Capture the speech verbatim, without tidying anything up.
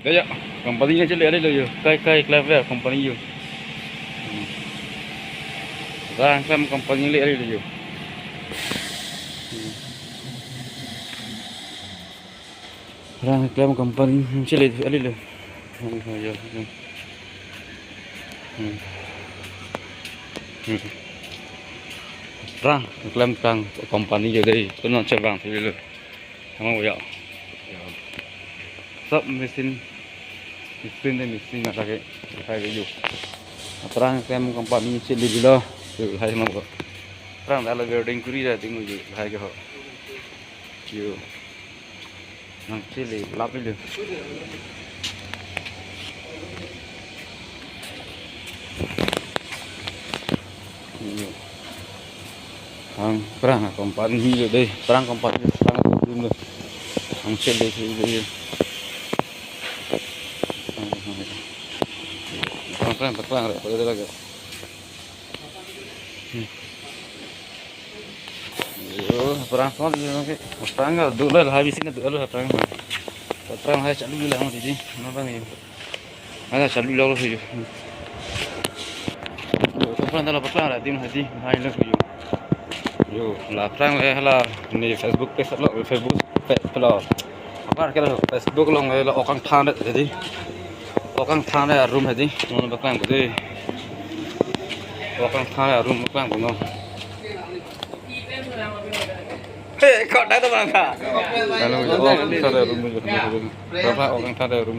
Ya, ya, company nangchele ari lo yo. Kai, kai, klem ver company yo. Hmm. Rang klem company le ari lo yo. Hmm. Rang klem company nangchele ari lo. Hmm, ya, ya. Hmm. Hmm. Rang klem kang company yo dei. Kono chevang thilo. Tama ya. Ya. Sab machine, machine de machine na lage, hai ke yo. Aphrang klem company chele bilo, yo hai ma ko. Aphrang dala welding kuri ra ding yo, hai ke ho. Yo. Nangchele lap bilo. Yo. Aphrang, aphrang company lo dei, aphrang company, aphrang dum lo. Nangchele si dei. Aphrang, aphrang, aphrang, aphrang, aphrang, aphrang. Hmm. Yo, aphrang, aphrang, aphrang, aphrang, dolo, lahai bisin dolo, aphrang. Aphrang lahai chalu lang dei, mana bang yo. Ada chalu lo yo. Yo, aphrang dala aphrang ra ding hadi, hai lo yo. Yo, la aphrang le hala ne Facebook page lo, Facebook page lo. Apa ke lo Facebook along le okang than dei. Okang than le room hadi, non aphrang dei. Okang than le room aphrang no. He, kok dei to bang ka. Kalau okang than le room, okang than le room.